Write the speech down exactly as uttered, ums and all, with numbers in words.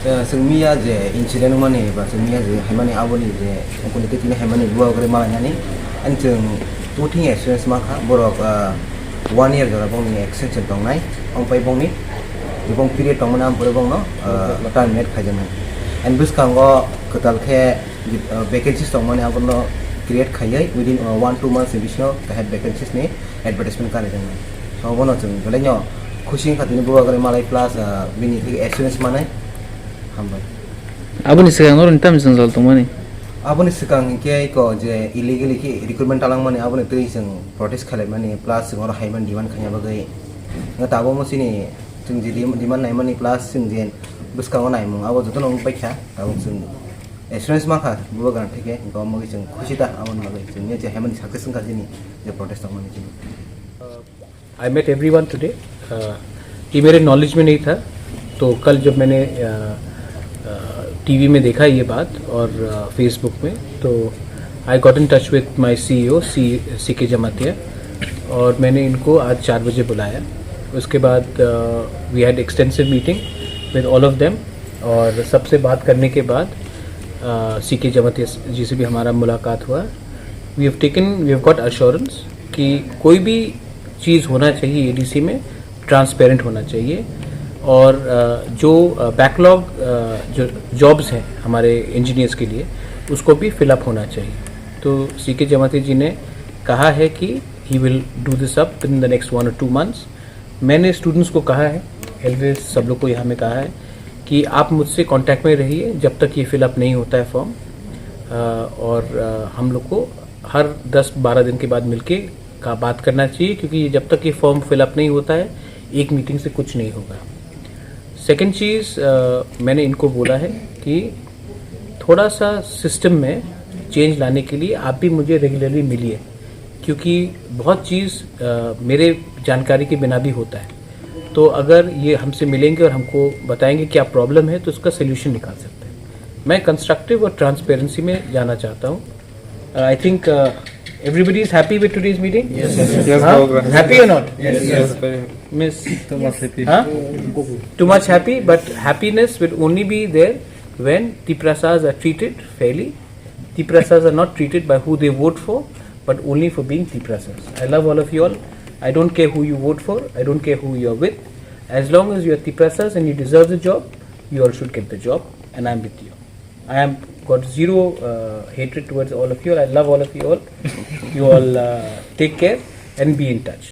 Chwng miya je incident wngmani ba chwng miya je haimani aboni je ukuni twi tini haimani bubagra malainani, and chwng two thing experience mankha borok, ah, one year jora bongni extension tongnai, ompai bongni bong period tongmani ampore bongno, ah, terminate khaijaknai. And bwskango kwtal khe, ah, vacancies tongmani abono create khaiwi within, ah, one two months ni bisingo kaham vacancies ni advertisement karijaknai. So obono chwng belaino khusi wngkha tini bubagra malai plus, ah, bini theke assurance manai. Hambai. Aboni swkang oro tamo jwngjal tongmani? Aboni swkang hinkhe eko je illegally khe recruitment talangmani aboni twi chwng protest khailaimani plus chwng oro haiman demand khaina bagwi. Nga tabukmo chini chwng je dem-, demand naimani plus chwng je bwskango naimung abo jotono wng paikha. Tabuk chwng assurance mankha bubagrani theke, hinkhe omo bagwi chwng khusi ta aboni bagwi chwng je haimani success wngkha chini je protest tongmani chini. I met everyone today. Uh, ये मेरे नॉलेज में नहीं था, तो कल जब मैंने टीवी में देखा ये बात और फेसबुक में, तो I got in touch with my C E O, C C K Jamatia, और मैंने इनको आज चार बजे बुलाया। उसके बाद we had extensive meeting with all of them, और सबसे बात करने के बाद सी के जमातिया जी से भी हमारा मुलाकात हुआ। We have taken, we have got assurance कि कोई भी चीज़ होना चाहिए एडीसी में, ट्रांसपेरेंट होना चाहिए, और अ, जो बैकलॉग जो जॉब्स हैं हमारे इंजीनियर्स के लिए, उसको भी फिलअप होना चाहिए। तो सी के जमाती जी ने कहा है कि he will do this up in the next one or two months। मैंने स्टूडेंट्स को कहा है, एलवीएस सब लोग को यहाँ में कहा है कि आप मुझसे कांटेक्ट में रहिए जब तक ये फिलअप नहीं होता है फॉर्म। अ, और अ, हम लोग को हर दस बारह दिन के बाद मिलके का बात करना चाहिए, क्योंकि ये जब तक ये फॉर्म फिलअप नहीं होता है, एक मीटिंग से कुछ नहीं होगा। सेकंड चीज़, अ, मैंने इनको बोला है कि थोड़ा सा सिस्टम में चेंज लाने के लिए आप भी मुझे रेगुलरली मिलिए, क्योंकि बहुत चीज़ अ, मेरे जानकारी के बिना भी होता है। तो अगर ये हमसे मिलेंगे और हमको बताएंगे क्या प्रॉब्लम है, तो उसका सोल्यूशन निकाल सकते हैं। मैं कंस्ट्रक्टिव और ट्रांसपेरेंसी में जाना चाहता हूँ। Uh, I think uh, everybody is happy with today's meeting. Yes, yes, yes. Huh? Happy or not? Yes, yes. Miss? Too much happy. Huh? Too much happy, but happiness will only be there when Tiprasas are treated fairly. Tiprasas are not treated by who they vote for, but only for being Tiprasas. I love all of you all. I don't care who you vote for. I don't care who you are with. As long as you are Tiprasas and you deserve the job, you all should get the job, and I'm with you. I am got zero uh, hatred towards all of you all. I love all of you all. You all uh, take care and be in touch.